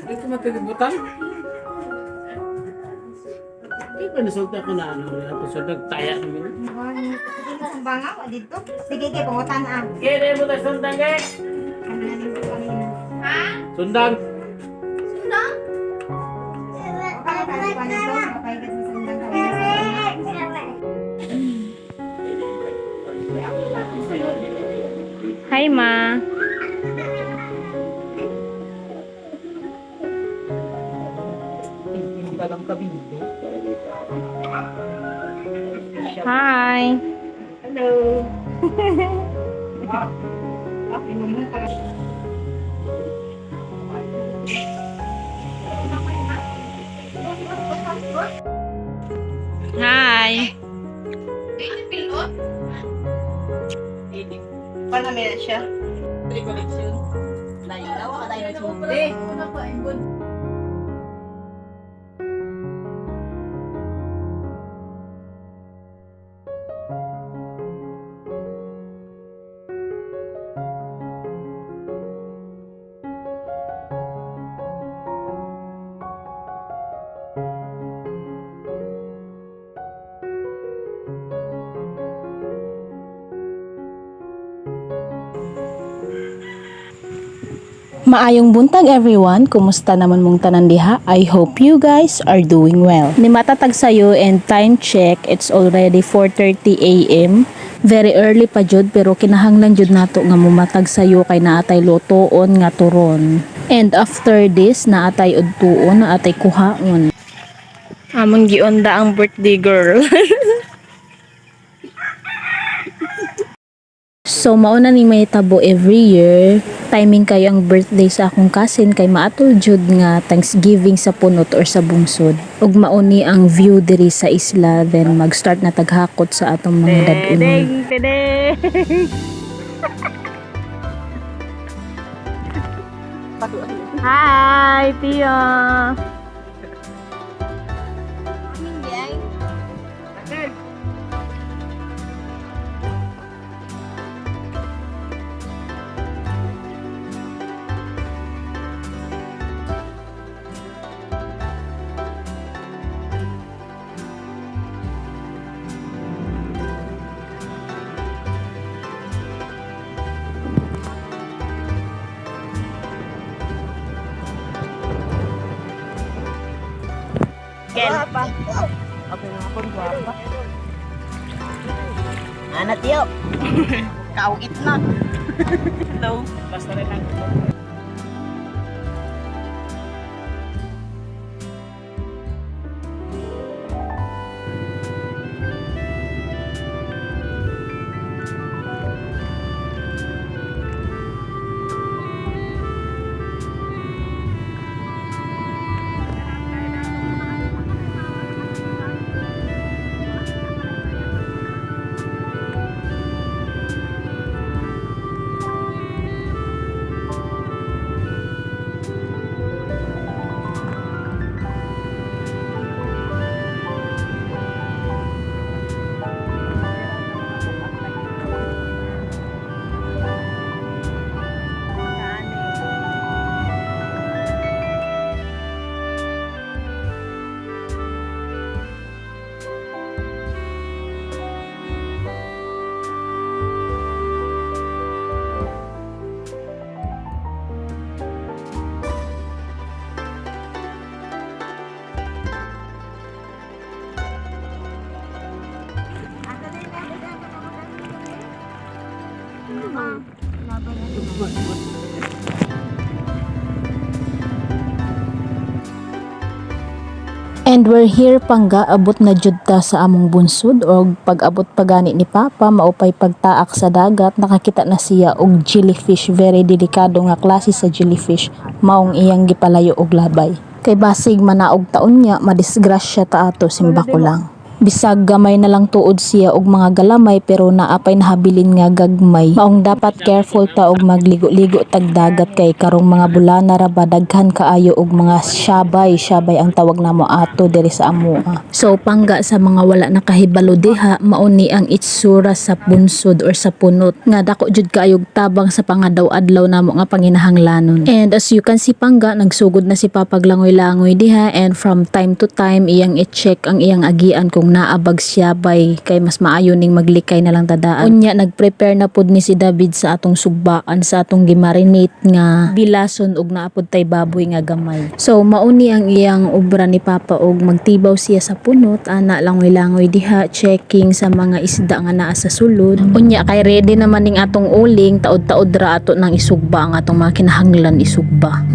Ito matagibutang. Di ba nasulta ko na ano, episode nagtaya namin. Banga wa dito. Sige kay pangutan ah. Kaya na mo tayo sundang kay. Ano na dito kanina? Sundang. Sundang? Baka tayo pa nito, mapaigat sa sundang kanina. Hi, Ma. Hi. Hello. Hi. Paano meron siya? Maayong buntag, everyone, kumusta naman mong tanan diha? I hope you guys are doing well. Ni matatag sayo and time check, it's already 4:30 a.m. Very early pa jud, pero kinahanglan jud nato nga mumatag sayo kay naatay lutoon nga turon. And after this, naatay udtuon, naatay kuhaon. Among giunda ang birthday girl. So mauna ni may tabo every year. Timing kayo ang birthday sa akong cousin kay maatol jud nga Thanksgiving sa punot or sa bungsod. Ug mauni ang view diri sa isla, then mag-start na taghakot sa atong mga dad-unon. Tedeng, tedeng. Hi, Tio. Ana tiyo. Kauit na. Hello. Basta rin lang. And we're here, pangga, abot na jud ta sa among bunsod, og pag-abot pa gani ni Papa maupay pagtaak sa dagat, nakakita na siya og jellyfish, very delikado nga klase sa jellyfish, maong iyang gipalayo og labay. Kay basig manaog taon niya, madisgrasya ta ato, simba ko lang. Bisag gamay na lang tuod siya og mga galamay pero naa pay nahabilin nga gagmay. Maong dapat careful ta og magligo-ligo tag dagat kay karong mga bulana ra ba daghan kaayo og mga syabay, syabay ang tawag namo ato diri sa amoa. So pangga sa mga wala nakahibalo diha, mao ni ang itsura sa bunsod or sa punot nga dako jud kaayog tabang sa pangadaw adlaw namo nga panginahanglanon. And as you can see pangga, nagsugod na si Papa langoy-langoy diha and from time to time iyang i-check ang iyang agian kung naa bag syabay kay mas maayo ning maglikay na lang tadaan. Unya nagprepare na pud ni si David sa atong sugbaan sa atong gimarinate nga bilason og naa pud tay baboy nga gamay. So mao ni ang iyang obra ni Papa og magtibaw siya sa punot ana langoy-langoy diha, checking sa mga isda nga naa sa sulod. Unya kay ready naman ning atong uling, taod-taod ra ato nang isugba ang atong mga kinahanglan isugba.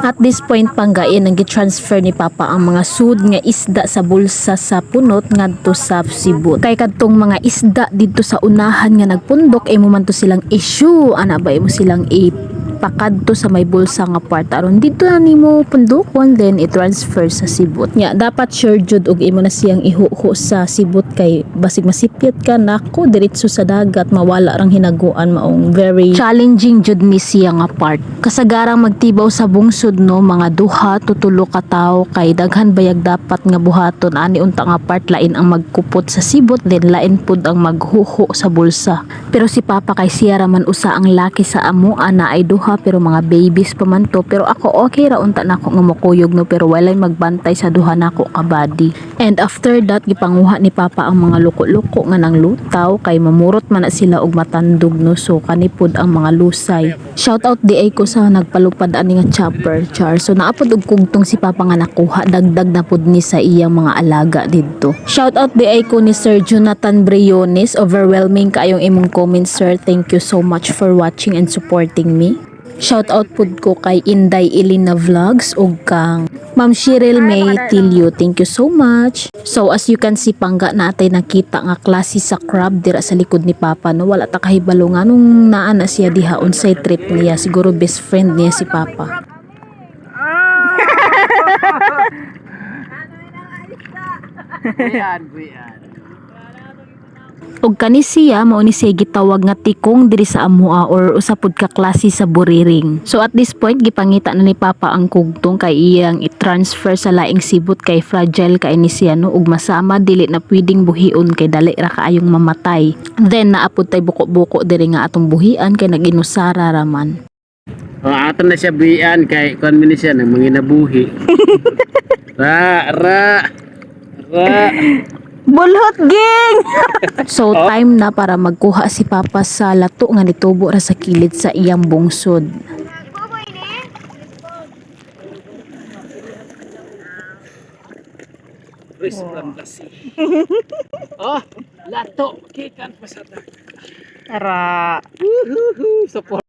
At this point panggain ang gitransfer ni Papa ang mga sud nga isda sa bulsa sa punot ngadto sa sibot. Kay kadtong mga isda didto sa unahan nga nagpundok imo man to silang issue ana ba, imo silang ipakadto sa may bulsa nga part aron didto na nimo pundokon, then i-transfer sa sibot. Nya dapat sure jud og imo na siyang ihuho sa sibot kay basig masipyat ka nako diretso sa dagat, mawala rang hinaguan. Maong very challenging jud ni siya nga part. Kasagarang magtibaw sa bungsod no, mga duha to tulo ka tawo kay daghan bayag dapat nga buhaton ani unta nga part. Lain ang magkupot sa sibot, then lain pud ang maghuho sa bulsa. Pero si Papa kay siya ra man usa ang laki sa amoa na ay duha pero mga babies pa man to. Pero ako okay ra unta nako nga mokuyog no, pero walay magbantay sa duha nako ka body. And after that gipanguha ni Papa ang mga luko-luko nga nang lutaw kay mamurot man na sila og matandog no, so kanipod ang mga lusay. Shout out di ay ko sa nagpalupad ani nga chopper char. So naa pod og kugtong si Papa nga nakuha, dagdag na pod ni sa iyang mga alaga didto. Shout out di ay ko ni Sir Jonathan Briones, overwhelming kaayong imong comment, sir. Thank you so much for watching and supporting me. Shout out pud ko kay Inday Elena Vlogs ug kang Ma'am Cheryl May Tilio. Thank you so much. So as you can see pangga, naatay nakita nga klase sa crab dira sa likod ni Papa no. Wala ta kahibalo nga nung naa na siya diha, unsay trip niya. Siguro best friend niya si Papa. Buyan, buyan. Og kani siya mao ni siya gitawag nga tikong diri sa amoa or usa pud ka klase sa buriring. So at this point gipangita na ni Papa ang kugtong kay iyang i-transfer sa laing sibot kay fragile kay ni siya no ug masama dili na pwedeng buhion kay dali ra kaayong mamatay. Then naa pud tay buko-buko diri nga atong buhian kay nag-inusara ra man. O, ato na siya buyan kay kuan man ni siya nang manginabuhi. Ra, ra. Ra. Bulhot ging! So time na para magkuha si Papa sa lato nga nitubo ra sa kilid sa iyang bungsod. Chris from the sea. Oh, lato kikan pa sa dagat. Tara. Woohoo! Support.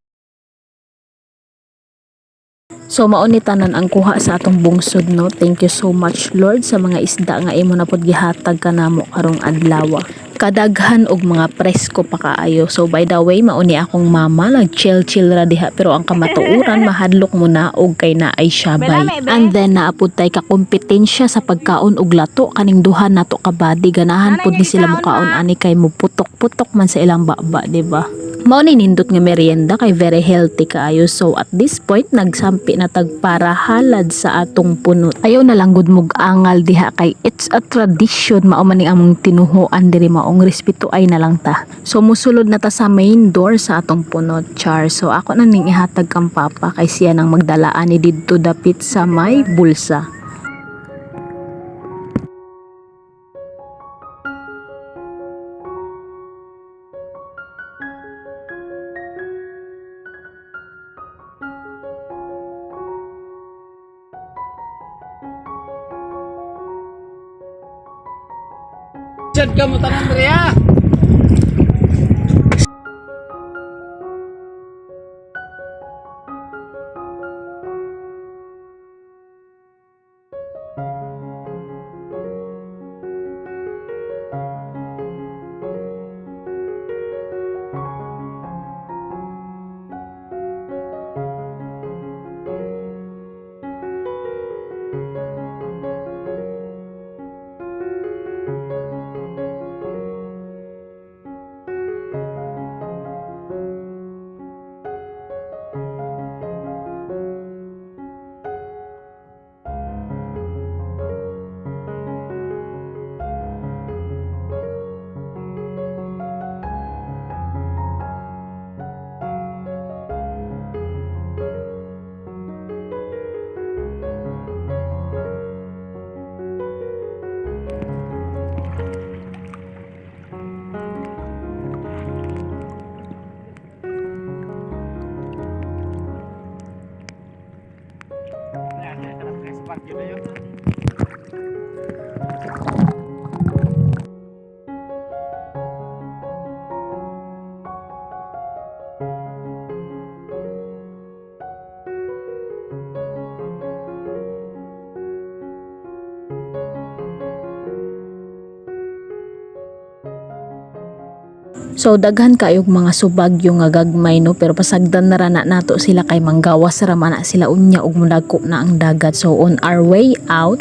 So mao ni tanan ang kuha sa atong bungsod no. Thank you so much Lord sa mga isda nga imo na pod gihatag kanamo karong adlaw. Kadaghan og mga presko pa kaayo. So by the way, mao ni akong mama nag-chill-chill ra diha pero ang kamatuoran mahadlok mo na og kay naay syabay. And then naa pud tay kakompetensya sa pagkaon og lato kaning duha nato ka body, ganahan pud ni sila mukaon ani kay muputok-putok man sa ilang baba, di ba? Mao ni nindot nga merienda kay very healthy kaayo. So at this point nagsampi na tag para halad sa atong punot. Ayaw na lang gud mog angal diha kay it's a tradition, mao man ning among tinuhuan diri, maong respeto ay na lang ta. So musulod na ta sa main door sa atong punot char. So ako na ning ihatag kang Papa kay siya nang magdala ani didto dapit sa may bulsa. Sad ka mo tanan diri ha. So daghan kayog mga subagyo nga gagmay, no, pero pasagdan na ra na nato sila kay manggawas ra man na sila unya ug mudagko na ang dagat. So on our way out,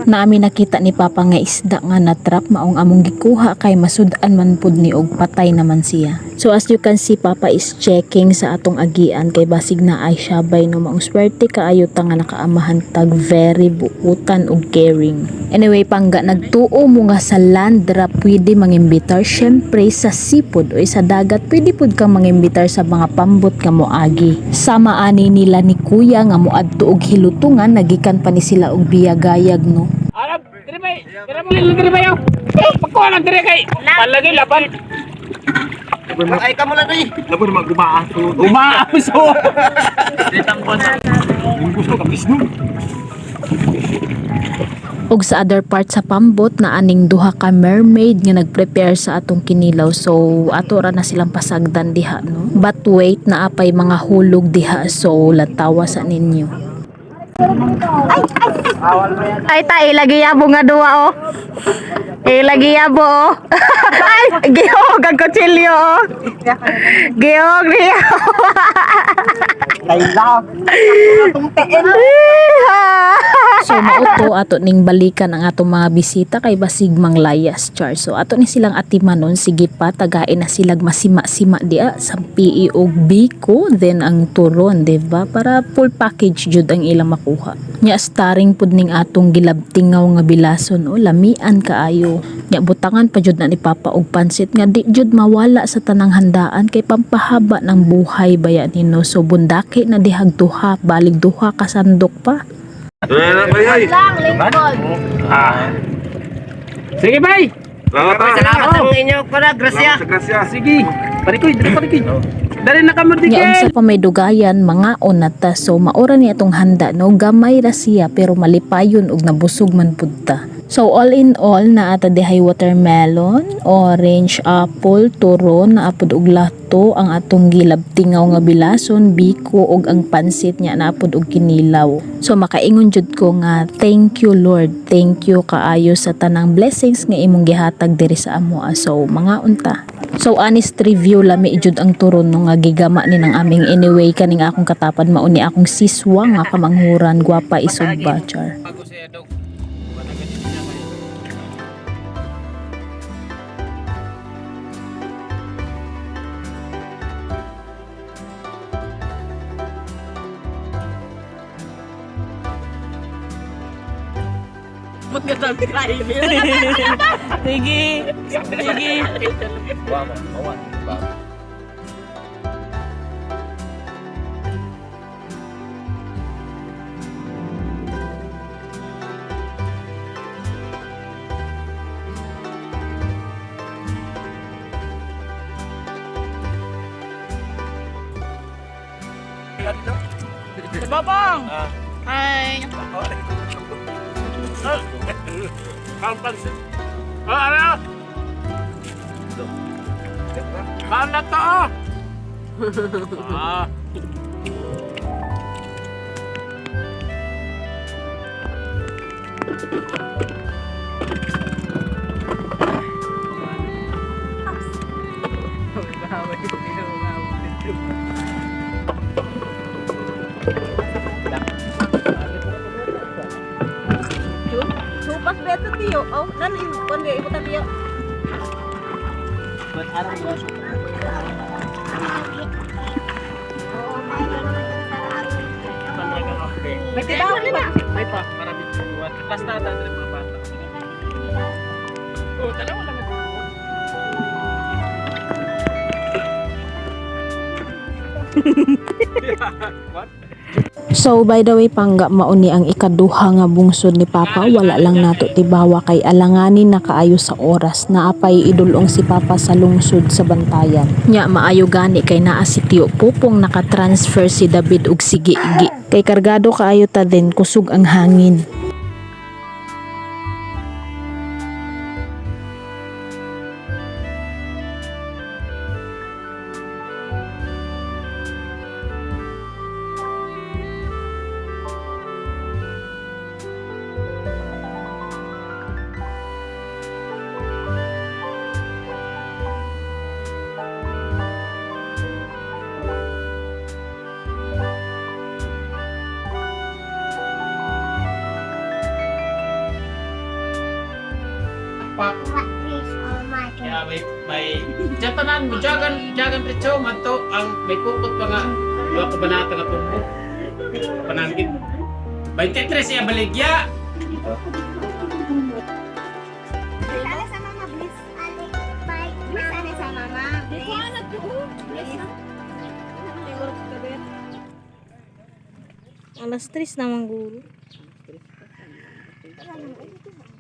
naami nakita ni Papa nga isda nga natrap, maong among gikuha kay masud-an man pud ni og patay naman siya. So as you can see, Papa is checking sa atong agian kay basig na ay syabay, no. Maong swerte kaayo ta nga nakaamahan tag very buutan og caring. Anyway, pangga nagtuo mo nga sa land ra pwede mangimbitar, syempre sa seafood o sa dagat pwede pud kang mangimbitar sa mga pambot nga moagi. Sama ani nila ni Kuya nga moadto og hilutungan, nagikan pa ni sila og biyagayag, no. Arab, diri bay. Diri mo diri bay. Pagkuha lang diri kay palagi laban. Ay kamo lang eh. Laban naman gumaaso. Umaaso. Yung gusto ka mismo. Og sa other part sa pambot na aning duha ka mermaid nga nagprepare sa atong kinilaw, so ato ra na silang pasagdan diha, no. But wait, naa pay mga hulog diha, so lantawa sa ninyo. Ay ta, ilagi yabo nga duwa oh. Ilagi yabo oh. Ay, gihog ang kutsilyo oh. Gihog niya. So mauto ato ning balikan ang atong mga bisita kay basig manglayas char. So ato ni silang atimanon, sige pa tagain na silag masima-sima dia sampi og biko then ang turon, diba? Para full package jud ang ilang makuha. Nya starring pud ning atong gilabtingaw nga bilason, oh, lamian kaayo. Nya butangan pa jud na ni Papa og pansit nga di jud mawala sa tanang handaan kay pampahaba ng buhay baya nino. So bundaki na dihag duha, balig duha ka sandok pa. Sige bay. Salamat ang inyo para grasya. Grasya. Sige. Parikoy, diri parikoy. Dali na kamo Nya unsa dikay. pa may dugayan mga ta, so maura ni atong handa, no, gamay ra siya pero malipayon og nabusog man pud ta. So all in all, naa ta dihay watermelon, orange, apple, turon, naa pud og lato ang atong gilabtingaw nga bilason, biko og ang pansit, nya naa pud og kinilaw. So makaingon jud ko nga thank you Lord, thank you kaayo sa tanang blessings nga imong gihatag diri sa amoa. So mga unta. So honest review, lami jud ang turon, no, nga gigama ni ng aming, anyway kaning akong katapad mao ni akong siswa nga kamanghuran, gwapa isog ba char. Bago siya dog. Wala ganito siya kayo. Sige. Sige. Babang. Hi. Kampan. Ah, ano? Kaon na to oh. Ah. Supas beto tiyo. Oh, nan kundi ibutan tiyo. May tibaw pa. Ay pa, marami buwan. Basta na mga bata. Oh, dalawa lang ito. So by the way pangga, mauni ang ikaduha nga bungsod ni Papa. Wala lang nato tibawa kay alanganin na kaayo sa oras, naapay idulong si Papa sa lungsod sa Bantayan. Nya maayo gani kay naa si Tiyo Pupong, nakatransfer si David og sige gi. Kay kargado kaayo ta din, kusog ang hangin. Pa. Kaya may diyan tanan mo jagan jagan ritso man to ang may pupot pa nga duha ka banata nga tubo. Pananggit. 23 siya baligya. Ana sa mama, please. Please, ana sa mama. Please. Alas 3 naman guro. Alas 3.